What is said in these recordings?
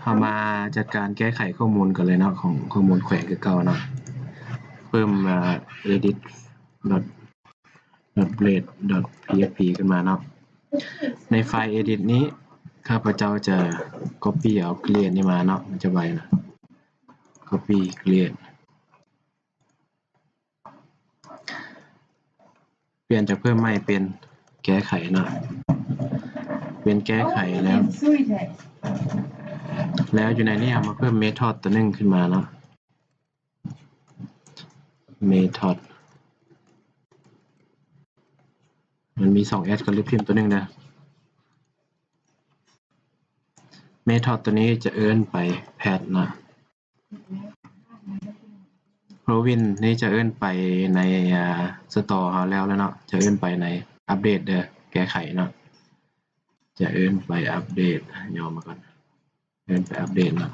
ເຮົາມາຈັດການແກ້ໄຂຂໍ້ມູນກັນເລີຍເນາະ ຂອງຂໍ້ມູນແຂວງຄືເກົ່າເນາະ. ເພີ່ມ ເອີ edit dot blade dot php ຂຶ້ນມາເນາະ. ໃນໄຟລ໌ edit ນີ້ ຂ້າພະເຈົ້າຈະ copy ເອົາ create ນີ້ມາເນາະ ມັນຈະໄວນະ. copy create ປ່ຽນຈາກເພີ່ມໃໝ່ເປັນແກ້ໄຂເນາະ ເປັນແກ້ໄຂແລ້ວ ແລ້ວຢູ່ໃນນີ້ເຮົາມາເພີ່ມ method ຕົວໜຶ່ງຂຶ້ນມາເນາະ method ມັນມີສອງ s ກໍລົບຖິ້ມຕົວໜຶ່ງເດີ. method ຕົວນີ້ຈະເອີ້ນໄປ path ນະ Province ນີ້ຈະເອີ້ນໄປໃນ ອ່າ Store ເຮົາແລ້ວແຫຼະເນາະ ຈະເອີ້ນໄປໃນ update ເດີ ແກ້ໄຂເນາະ ຈະເອີ້ນໄປ update ຫຍໍ້ມາກ່ອນ ເອີ້ນໄປ update ເນາະ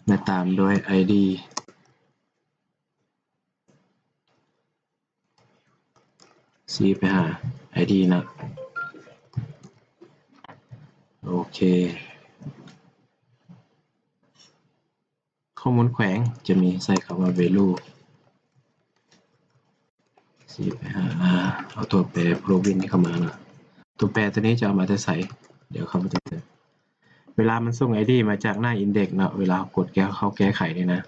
ແລະ ຕາມດ້ວຍ ID ຊີ້ໄປຫາ ID ນະ ໂອເຄ ຂໍ້ມູນແຂວງຈະມີໃສ່ຄຳວ່າ value ຊີ້ໄປຫາ ເອົາຕົວແປ Province ນີ້ເຂົ້າມານະ ຕົວແປຕົວນີ້ຈະເອົາມາແຕ່ໃສ ດຽວເຂົ້າມາ ເວລາມັນສົ່ງ ID ມາຈາກໜ້າ Index ເນາະ ເວລາເຮົາກົດແກ້ ເຂົ້າແກ້ໄຂນີ້ນະ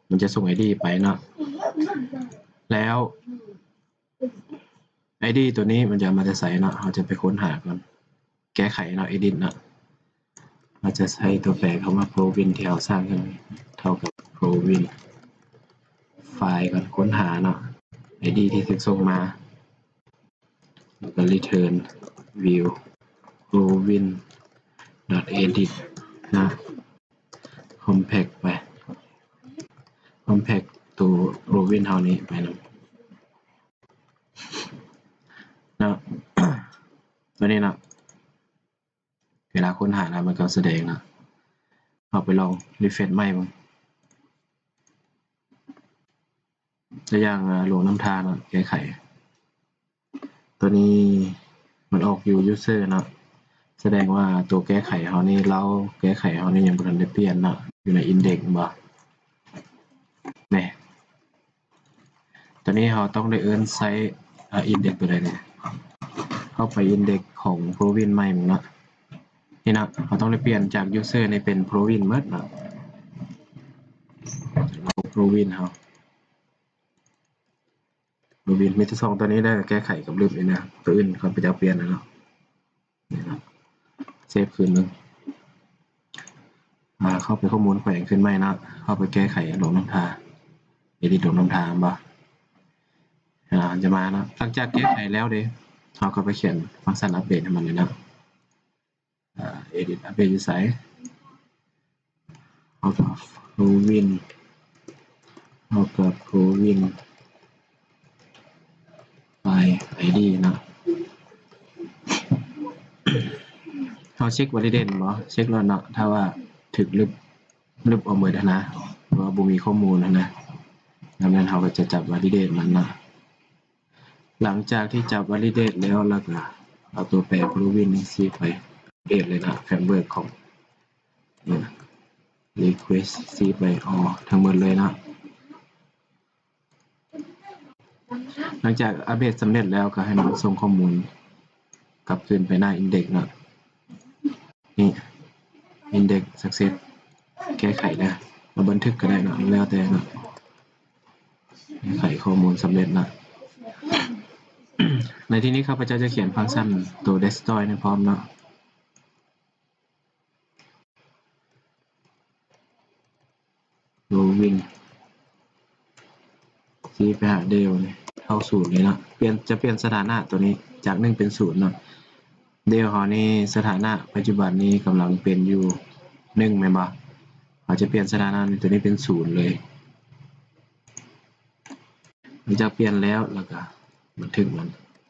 ມັນຈະສົ່ງ ID ໄປເນາະ ແລ້ວ ID ຕົວນີ້ມັນຈະເອົາມາແຕ່ໃສເນາະ ເຮົາຈະໄປຄົ້ນຫາກ່ອນ ແກ້ໄຂເນາະ edit ເນາະ ເຮົາຈະໃສ່ຕົວແປຄຳວ່າ Province ທີ່ເຮົາສ້າງຂຶ້ນ ເທົ່າກັບ Province ໄຟລ໌ກ່ອນ ຄົ້ນຫາເນາະ ID ທີ່ຖືກສົ່ງມາ ແລ້ວກໍ return view province dot edit ນະ compact ໄປ compact ຕົວ province ເຮົານີ້ໄປນຳເນາະ ຕົວນີ້ເນາະ ເວລາຄົ້ນຫາແລ້ວມັນກໍສະແດງເນາະ ເຮົາໄປລອງ refresh ໃໝ່ເບິ່ງ ຕົວຢ່າງ ອາ ຫຼວງນ້ຳທາເນາະ ແກ້ໄຂ ຕົວນີ້ມັນອອກຢູ່ user ເນາະ ສະແດງວ່າຕົວແກ້ໄຂເຮົານີ້ ລາວແກ້ໄຂເຮົານີ້ຍັງບໍ່ທັນໄດ້ປ່ຽນເນາະ ຢູ່ໃນ index ແມ່ນບໍ່ ນີ້ ຕົວນີ້ເຮົາຕ້ອງໄດ້ເອີ້ນໃຊ້ ອາ index ຕົວໃດນີ້ ເຂົ້າໄປ index ຂອງ province ໃໝ່ເນາະ ນີ້ເນາະ ເຮົາຕ້ອງໄດ້ປ່ຽນຈາກ user ນີ້ເປັນ province ໝົດເນາະ province ເຮົາ province ມີແຕ່ສອງຕົວນີ້ແຫຼະ ແກ້ໄຂກັບລຶບນີ້ນະ ຕົວອື່ນຂ້າພະເຈົ້າປ່ຽນແລ້ວເນາະ ເຊບຄືນເບິ່ງ ອາ ເຂົ້າໄປຂໍ້ມູນແຂວງຂຶ້ນໃໝ່ເນາະ ເຂົ້າໄປແກ້ໄຂຫຼວງນ້ຳທາ edit ຫຼວງນ້ຳທາ ແມ່ນບໍ່ ອາ ຈະມາເນາະ ຫຼັງຈາກແກ້ໄຂແລ້ວເດ້ ເຮົາກໍໄປຂຽນຟັງຊັນອັບເດດໃຫ້ມັນເລີຍເນາະ ອາ edit update ຢູ່ໃສ ເຮົາກໍ province ເຮົາກໍ province by ID ເນາະ ເຮົາເຊັກ validate ບໍ່ ເຊັກແລ້ວເນາະ ຖ້າວ່າຖືກລຶບ ລຶບອອກໝົດຫັ້ນນະ ວ່າບໍ່ມີຂໍ້ມູນຫັ້ນນະ ດັ່ງນັ້ນເຮົາກໍຈະຈັບ validate ມັນເນາະ ຫຼັງຈາກທີ່ຈັບ validate ແລ້ວ ແລ້ວກໍເອົາຕົວແປ province ນີ້ຊີ້ໄປ update ເລີຍນະ framework ຂອງ request ຊີ້ໄປ all ທັງໝົດເລີຍເນາະ ຫຼັງຈາກອັບເດດສຳເລັດແລ້ວ ກໍໃຫ້ມັນສົ່ງຂໍ້ມູນກັບຄືນໄປໜ້າ index ເນາະ ນີ້ index success ແກ້ໄຂນະ ເຮົາບັນທຶກກໍໄດ້ເນາະ ແລ້ວແຕ່ເນາະ ແກ້ໄຂຂໍ້ມູນສຳເລັດເນາະ ໃນທີ່ນີ້ຂ້າພະເຈົ້າຈະຂຽນຟັງຊັນໂຕ destroy ໃຫ້ພ້ອມເນາະ province ຊີ້ໄປຫາ del ນີ້ ເທົ່າສູນນີ້ເນາະ ປ່ຽນ ຈະປ່ຽນສະຖານະຕົວນີ້ຈາກໜຶ່ງເປັນສູນເນາະ del ເຮົານີ້ສະຖານະປັດຈຸບັນນີ້ກຳລັງເປັນຢູ່ໜຶ່ງແມ່ນບໍ່ ເຮົາຈະປ່ຽນສະຖານະຕົວນີ້ເປັນສູນເລີຍ ຫຼັງຈາກປ່ຽນແລ້ວ ແລ້ວກໍບັນທຶກມັນ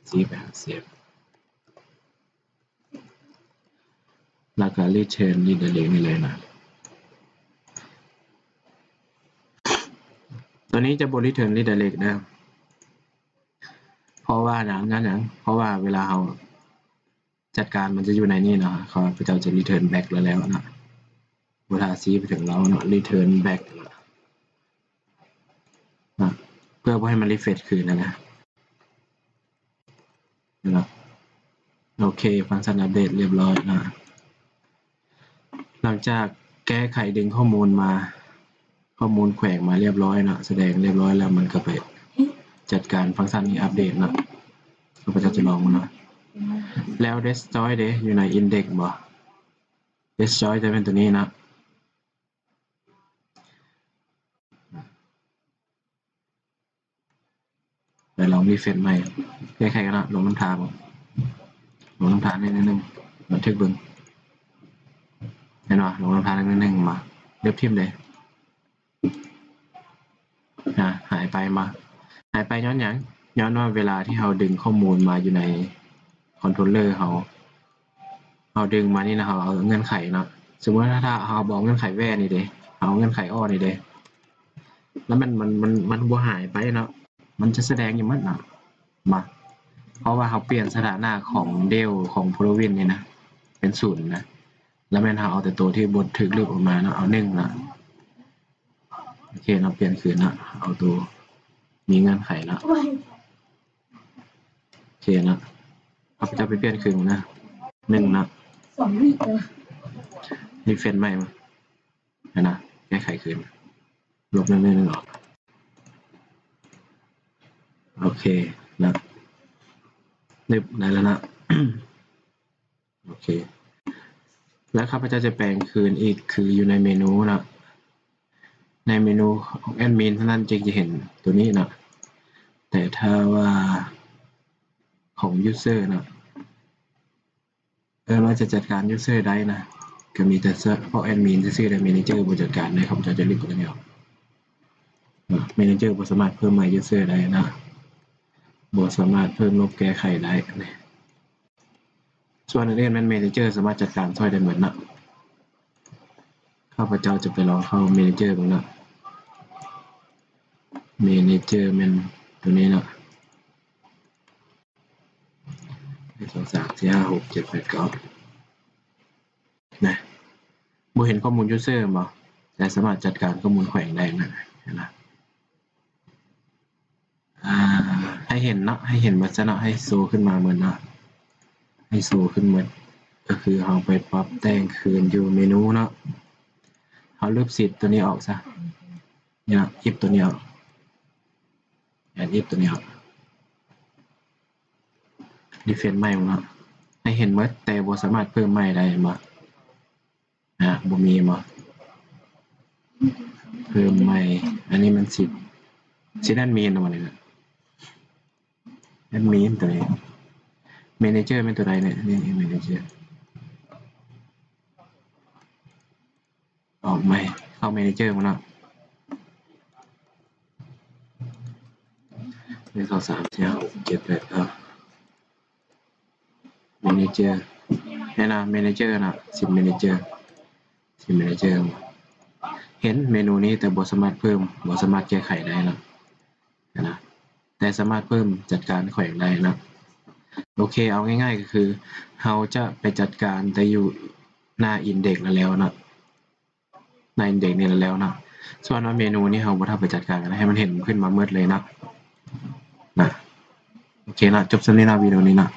ຊີ້ໄປຫາ save ແລ້ວກໍ return redirect ນີ້ເລີຍນະ ຕົວນີ້ຈະບໍ່ return redirect ເດີ ເພາະວ່າຫຍັງ ຍ້ອນຫຍັງ ເພາະວ່າເວລາເຮົາ ຈັດການມັນຈະຢູ່ໃນນີ້ເນາະ. ຂ້າພະເຈົ້າຈະ return back ແລ້ວເນາະ. ບໍ່ຖ້າຊີ້ໄປເຖິງລາວເນາະ return back ເນາະ ເພື່ອບໍ່ໃຫ້ມັນ refresh ຄືນນະ. ເນາະ ໂອເຄ ຟັງຊັນອັບເດດລຽບຮ້ອຍເນາະ. ຫຼັງຈາກແກ້ໄຂດຶງຂໍ້ມູນມາ ຂໍ້ມູນແຂວງມາລຽບຮ້ອຍເນາະ ສະແດງລຽບຮ້ອຍແລ້ວ ມັນກໍໄປຈັດການຟັງຊັນນີ້ອັບເດດເນາະ. ຂ້າພະເຈົ້າຈະລອງເນາະ. ແລ້ວ destroy ເດ ຢູ່ໃນ index ບໍ່? Destroy ຈະແມ່ນຕົວນີ້ເນາະ. ໄປລອງ refresh ໃໝ່ ແກ້ໄຂກັນເນາະ. ລົງນຳທ່າບໍ່? ລົງນຳທ່າໜ້ອຍໜຶ່ງ ບັນທຶກເບິ່ງ ເຫັນບໍ່? ລົງນຳທ່າໜ້ອຍໜຶ່ງ ມາເລັບຖິ້ມເດ້. ອາ ຫາຍໄປມາ ຫາຍໄປຍ້ອນຫຍັງ? ຍ້ອນວ່າເວລາທີ່ເຮົາດຶງຂໍ້ມູນມາຢູ່ໃນ controller ເຮົາ ເຮົາດຶງມານີ້ນະ ເຮົາເອົາເງື່ອນໄຂເນາະ. ສົມມຸດວ່າຖ້າເຮົາບໍ່ເອົາເງື່ອນໄຂ where ນີ້ເດ້ ເຮົາເອົາເງື່ອນໄຂ all ນີ້ເດ້ ແລ້ວມັນ ມັນ ມັນ ມັນບໍ່ຫາຍໄປເນາະ ມັນຈະສະແດງຢູ່ໝົດເນາະ ມາ ເພາະວ່າເຮົາປ່ຽນສະຖານະຂອງ del ຂອງ province ນີ້ນະ ເປັນສູນນະ ແລ້ວແມ່ນເຮົາເອົາແຕ່ໂຕທີ່ບໍ່ຖືກລຶບອອກມາເນາະ ເອົາໜຶ່ງເນາະ. ໂອເຄເນາະ ປ່ຽນຄືນເນາະ ເອົາໂຕມີເງື່ອນໄຂເນາະ. ໂອເຄເນາະ ຂ້າພະເຈົ້າໄປປ່ຽນຄືນນະ ໜຶ່ງເນາະ refresh ໃໝ່ມາ ຫັ້ນນະ ແກ້ໄຂຄືນ ລົບໜຶ່ງໜຶ່ງອອກ. ໂອເຄເນາະ ລຶບ ໄດ້ແລ້ວເນາະ. ໂອເຄ ແລ້ວຂ້າພະເຈົ້າຈະແປງຄືນອີກ ຄືຢູ່ໃນເມນູເນາະ ໃນເມນູຂອງແອດມິນເທົ່ານັ້ນຈຶ່ງຈະເຫັນຕົວນີ້ເນາະ. ແຕ່ຖ້າວ່າຂອງ user ເນາະ ເອີ ວ່າຈະຈັດການ user ໄດ້ນະ ກໍມີແຕ່ສະເພາະແອດມິນຊື່ໆ ແລະ manager ບໍ່ຈັດການໄດ້. ຂ້າພະເຈົ້າຈະລຶບຕົວນີ້ອອກ manager ບໍ່ສາມາດເພີ່ມໃໝ່ user ໄດ້ນະ ບໍ່ສາມາດເພີ່ມລົບແກ້ໄຂໄດ້. ສ່ວນອື່ນໆແມ່ນ manager ສາມາດຈັດການຊ່ອຍໄດ້ໝົດເນາະ. ຂ້າພະເຈົ້າຈະໄປລອງເຂົ້າ manager ເບິ່ງເນາະ. manager ແມ່ນຕົວນີ້ເນາະ ໜຶ່ງ ສອງ ສາມ ສີ່ ຫ້າ ຫົກ ເຈັດ ແປດ ເກົ້າ ນະ. ບໍ່ເຫັນຂໍ້ມູນ user ແມ່ນບໍ່? ແຕ່ສາມາດຈັດການຂໍ້ມູນແຂວງໄດ້ນະ ເຫັນນະ. ອ່າ ໃຫ້ເຫັນເນາະ ໃຫ້ເຫັນໝົດຊະເນາະ ໃຫ້ໂຊຂຶ້ນມາໝົດເນາະ ໃຫ້ໂຊຂຶ້ນໝົດ. ກໍຄືເຮົາໄປປັບແຕ່ງຄືນຢູ່ເມນູເນາະ ເຮົາລຶບຊິດຕົວນີ້ອອກຊະ ນີ້ເນາະ if ຕົວນີ້ອອກ ແອດ if ຕົວນີ້ອອກ refresh ໃໝ່ເນາະ ໃຫ້ເຫັນໝົດ ແຕ່ບໍ່ສາມາດເພີ່ມໃໝ່ໄດ້ ເຫັນບໍ່? ອ່າ ບໍ່ມີບໍ່? ເພີ່ມໃໝ່ ອັນນີ້ມັນຊິດ ຊິດແອດມິນເນາະ ອັນນີ້ນະ ແອດມິນຕົວນີ້. ແມເນເຈີແມ່ນຕົວໃດນີ້? ນີ້ ແມເນເຈີ ອອກໃໝ່ ເຂົ້າແມເນເຈີໝົດເນາະ ໜຶ່ງ ສອງ ສາມ ສີ່ ຫ້າ ຫົກ ເຈັດ ແປດ ເກົ້າ ແມເນເຈີ ແມ່ນນະ ແມເນເຈີນະ ຊິດແມເນເຈີ ຊິດແມເນເຈີ ເຫັນເມນູນີ້ ແຕ່ບໍ່ສາມາດເພີ່ມ ບໍ່ສາມາດແກ້ໄຂໄດ້ນະ ນະ ແຕ່ສາມາດເພີ່ມຈັດການແຂວງໄດ້ນະ. ໂອເຄ ເອົາງ່າຍໆ ກໍຄື ເຮົາຈະໄປຈັດການແຕ່ຢູ່ໜ້າອິນເດັກແລ້ວນະ. ໃນອິນເດັກນີ້ແລ້ວເນາະ. ສ່ວນວ່າເມນູນີ້ເຮົາບໍ່ຕ້ອງໄປຈັດການກໍໄດ້ ໃຫ້ມັນເຫັນຂຶ້ນມາໝົດເລີຍເນາະ ນະ. ໂອເຄເນາະ ຈົບສ່ຳນີ້ເນາະ ວິດີໂອນີ້ເນາະ.